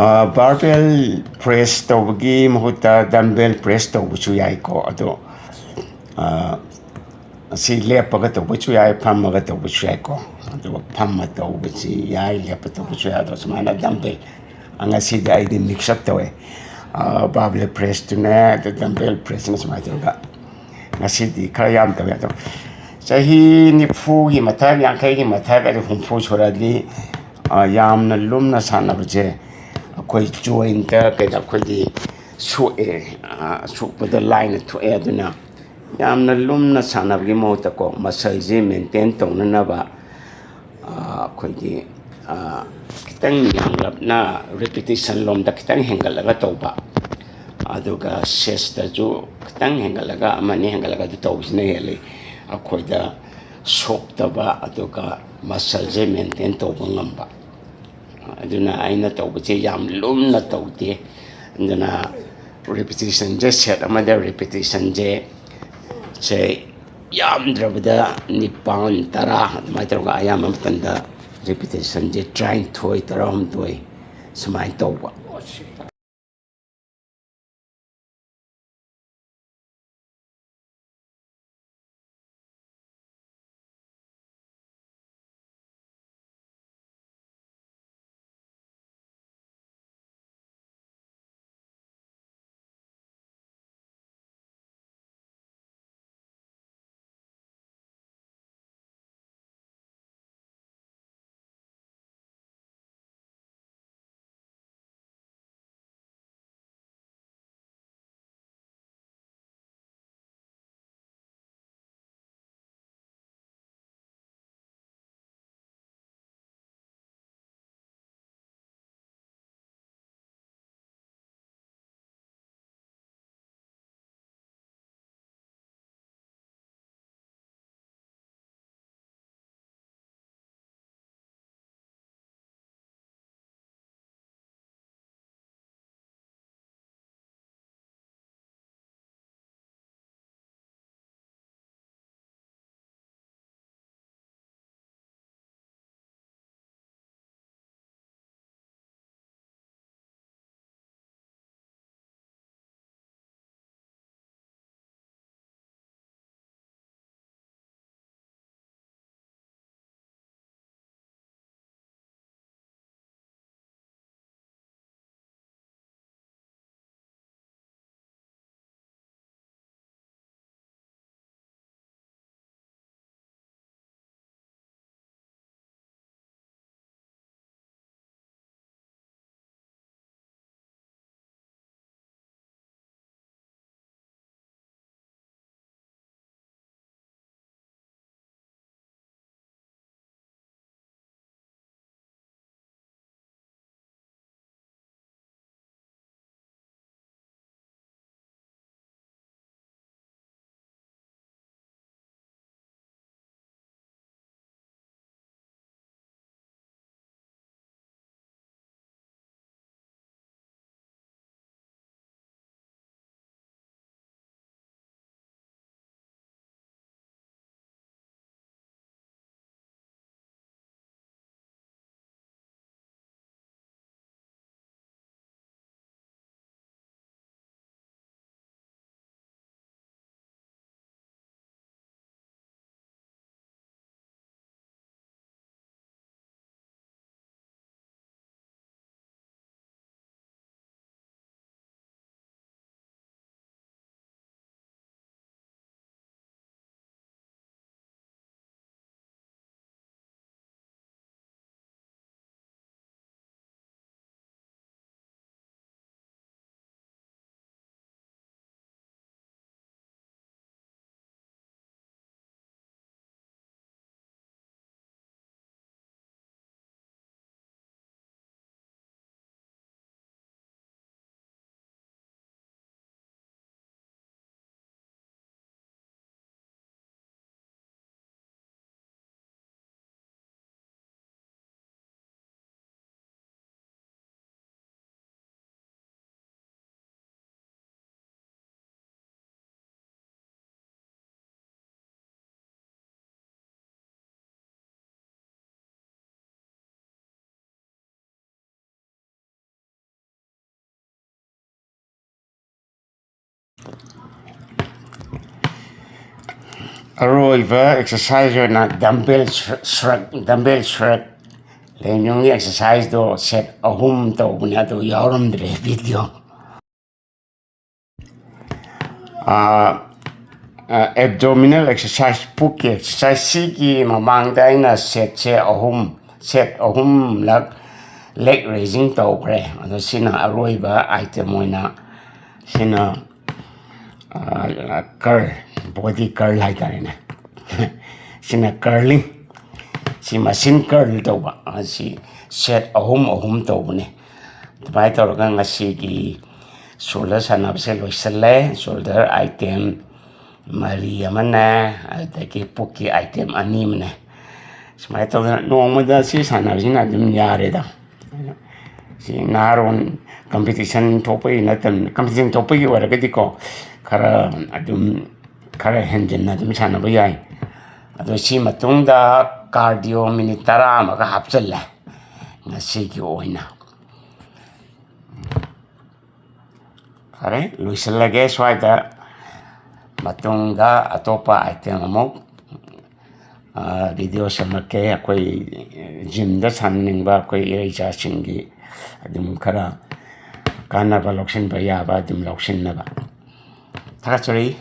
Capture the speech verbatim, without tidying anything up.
ꯕꯥꯔꯕꯦꯜ press ꯇꯧꯕꯒꯤ ꯃꯍꯨꯠꯇ dumbbell press ꯇꯧꯕꯁꯨ ꯌꯥꯏꯀꯣ꯫ ꯑꯗꯣ, ꯑ, ꯑꯁꯤ ꯂꯦꯞꯄꯒ ꯇꯧꯕꯁꯨ ꯌꯥꯏ, ꯐꯝꯃꯒ ꯇꯧꯕꯁꯨ ꯌꯥꯏꯀꯣ꯫ ꯑꯗꯨꯒ ꯐꯝꯃ ꯇꯧꯕꯁꯤ ꯌꯥꯏ, ꯂꯦꯞꯄ ꯇꯧꯕꯁꯨ ꯌꯥꯏ꯫ ꯑꯗꯣ ꯁꯨꯃꯥꯏꯅ ꯗꯝꯕꯦꯜ, ꯑ, ꯉꯁꯤꯗꯤ ꯑꯩꯗꯤ ꯃꯤꯛꯁ ꯑꯞ ꯇꯧꯋꯦ꯫ ꯕꯥꯔꯕꯦꯜ ꯄ꯭ꯔꯦꯁꯇꯨꯅꯦ, ꯑꯗ ꯗꯝꯕꯦꯜ ꯄ꯭ꯔꯦꯁꯅ ꯁꯨꯃꯥꯏꯅ ꯇꯧꯔꯒ ꯉꯁꯤꯗꯤ ꯈꯔ ꯌꯥꯝ ꯇꯧꯋꯦ꯫ ꯑꯗꯣ ꯆꯍꯤ ꯅꯤꯐꯨꯒꯤ ꯃꯊꯛ, ꯌꯥꯡꯈꯩꯒꯤ ꯃꯊꯛ, ꯑꯗꯩ ꯍꯨꯝꯐꯨ ꯁꯨꯔꯗꯤ, ꯑ, ꯌꯥꯝꯅ ꯂꯨꯝꯅ ꯁꯥꯟꯅꯕꯁꯦ ꯑꯩꯈꯣꯏ ꯖꯣꯏꯟꯇ ꯀꯩꯗ ꯑꯩꯈꯣꯏꯒꯤ ꯁꯣꯛꯑꯦ, ꯑ, ꯁꯣꯛꯄꯗ ꯂꯥꯏꯅ ꯊꯣꯛꯑꯦ꯫ ꯑꯗꯨꯅ ꯌꯥꯝꯅ ꯂꯨꯝꯅ ꯁꯥꯟꯅꯕꯒꯤ ꯃꯍꯨꯠꯇꯀꯣ, ꯃꯁꯜꯁꯤ ꯃꯦꯟꯇꯦꯟ ꯇꯧꯅꯅꯕ, ꯑ, ꯑꯩꯈꯣꯏꯒꯤ, ꯑ, ꯈꯤꯇꯪ ꯌꯥꯝꯂꯞꯅ ꯔꯤꯄꯤꯇꯤꯁꯟ ꯂꯣꯝꯗ ꯈꯤꯇꯪ ꯍꯦꯟꯒꯠꯂꯒ ꯇꯧꯕ, ꯑꯗꯨꯒ ꯁꯦꯠꯁꯇꯁꯨ ꯈꯤꯇꯪ ꯍꯦꯟꯒꯠꯂꯒ, ꯑꯃꯅꯤ ꯍꯦꯟꯒꯠꯂꯒ ꯑꯗꯨ ꯇꯧꯕꯁꯤꯅ ꯍꯦꯜꯂꯤ ꯑꯩꯈꯣꯏꯗ ꯁꯣꯛꯇꯕ, ꯑꯗꯨꯒ ꯃꯁꯜꯁꯦ ꯃꯦꯟꯇꯦꯟ ꯇꯧꯕ ꯉꯝꯕ꯫ ꯑꯗꯨꯅ ꯑꯩꯅ ꯇꯧꯕꯁꯦ ꯌꯥꯝ ꯂꯨꯝꯅ ꯇꯧꯗꯦ꯫ ꯑꯗꯨꯅ ꯔꯤꯄꯤꯇꯤꯁꯟꯁꯦ, ꯁꯦꯠ ꯑꯃꯗ ꯔꯤꯄꯤꯇꯤꯁꯟꯁꯦ, ꯁꯦ, ꯌꯥꯝꯗ꯭ꯔꯕꯗ ꯅꯤꯄꯥꯟ, ꯇꯔꯥ ꯑꯗꯨꯃꯥꯏꯅ ꯇꯧꯔꯒ, ꯑꯌꯥꯝꯕ ꯃꯇꯝꯗ ꯔꯤꯄꯤꯇꯤꯁꯟꯁꯦ ꯇꯔꯥꯅꯤꯊꯣꯏ, ꯇꯔꯥꯍꯨꯝꯗꯣꯏ ꯁꯨꯃꯥꯏꯅ ꯇꯧꯕ꯫ ꯑꯔꯣꯏꯕ ꯑꯦꯛꯁꯔꯁꯥꯏꯁ ꯑꯣꯏꯅ ꯗꯝꯕꯦꯜ ꯁ꯭ꯔꯛ, ꯗꯝꯕꯦꯜ ꯁ꯭ꯔꯛ ꯂꯦꯡꯖꯨꯝꯒꯤ ꯑꯦꯛꯁꯔꯁꯥꯏꯁꯇꯣ ꯁꯦꯠ ꯑꯍꯨꯝ ꯇꯧꯕꯅꯦ, ꯑꯗꯨ ꯌꯥꯎꯔꯝꯗ꯭ꯔꯦ ꯚꯤꯗꯤꯑꯣ꯫ ꯑꯦꯕꯗꯣꯃꯤꯅꯦꯜ ꯑꯦꯛꯁꯔꯁꯥꯏꯁ, ꯄꯨꯛꯀꯤ ꯑꯦꯛꯁꯔꯁꯥꯏꯁ, ꯁꯤꯒꯤ ꯃꯃꯥꯡꯗ ꯑꯩꯅ ꯁꯦꯠꯁꯦ ꯑꯍꯨꯝ, ꯁꯦꯠ ꯑꯍꯨꯝꯂꯛ ꯂꯦꯛ ꯔꯦꯖꯤꯡ ꯇꯧꯈ꯭ꯔꯦ꯫ ꯑꯗꯣ ꯁꯤꯅ ꯑꯔꯣꯏꯕ ꯑꯥꯏꯇꯦꯝ ꯑꯣꯏꯅ, ꯁꯤꯅ ꯀꯔꯜ, ꯕꯣꯗꯤ ꯀꯔꯜ ꯍꯥꯏꯇꯥꯔꯦꯅꯦ꯫ ꯁꯤꯅ ꯀꯔꯂꯤꯡ, ꯁꯤ ꯃꯁꯤꯟ ꯀꯔꯜ ꯇꯧꯕ, ꯑꯁꯤ ꯁꯦꯠ ꯑꯍꯨꯝ ꯑꯍꯨꯝ ꯇꯧꯕꯅꯦ꯫ ꯑꯗꯨꯃꯥꯏꯅ ꯇꯧꯔꯒ ꯉꯁꯤꯒꯤ ꯁꯣꯜꯗꯔ ꯁꯥꯟꯅꯕꯁꯦ ꯂꯣꯏꯁꯤꯜꯂꯦ꯫ ꯁꯣꯜꯗꯔ ꯑꯥꯏꯇꯦꯝ ꯃꯔꯤ ꯑꯃꯅꯦ, ꯑꯗꯒꯤ ꯄꯨꯛꯀꯤ ꯑꯥꯏꯇꯦꯝ ꯑꯅꯤ ꯑꯃꯅꯦ꯫ ꯁꯨꯃꯥꯏꯅ ꯇꯧꯗꯅ ꯅꯣꯡꯃꯗ ꯁꯤ ꯁꯥꯟꯅꯕꯁꯤꯅ ꯑꯗꯨꯝ ꯌꯥꯔꯦꯗ꯫ ꯁꯤ ꯅꯍꯥꯔꯣꯟ ꯀꯝꯄꯤꯇꯤꯁꯟ ꯊꯣꯛꯄꯒꯤ ꯅꯠꯇꯕꯅꯤ꯫ ꯀꯝꯄꯤꯇꯤꯁꯟ ꯊꯣꯛꯄꯒꯤ ꯑꯣꯏꯔꯒꯗꯤꯀꯣ, ꯈꯔ ꯑꯗꯨꯝ, ꯈꯔ ꯍꯦꯟꯖꯤꯟꯅ ꯑꯗꯨꯝ ꯁꯥꯟꯅꯕ ꯌꯥꯏ꯫ ꯑꯗꯣ ꯁꯤ ꯃꯇꯨꯡꯗ ꯀꯥꯔꯗꯤꯑꯣ ꯃꯤꯅꯤꯠ ꯇꯔꯥ ꯑꯃꯒ ꯍꯥꯞꯆꯤꯜꯂꯦ ꯉꯁꯤꯒꯤ ꯑꯣꯏꯅ꯫ ꯐꯔꯦ, ꯂꯣꯏꯁꯤꯜꯂꯒꯦ ꯁ꯭ꯋꯥꯏꯗ꯫ ꯃꯇꯨꯡꯗ ꯑꯇꯣꯞꯄ ꯑꯥꯏꯇꯦꯝ ꯑꯃꯨꯛ, ꯑ, ꯚꯤꯗꯤꯑꯣ ꯁꯦꯝꯃꯛꯀꯦ꯫ ꯑꯩꯈꯣꯏ ꯖꯤꯝꯗ ꯁꯥꯟꯅꯅꯤꯡꯕ ꯑꯩꯈꯣꯏ ꯏꯔꯩꯆꯥꯁꯤꯡꯒꯤ ꯑꯗꯨꯝ ꯈꯔ ꯀꯥꯟꯅꯕ ꯂꯧꯁꯤꯟꯕ ꯌꯥꯕ ꯑꯗꯨꯝ ꯂꯧꯁꯤꯟꯅꯕ꯫ ꯊꯥꯒꯠꯆꯔꯤ꯫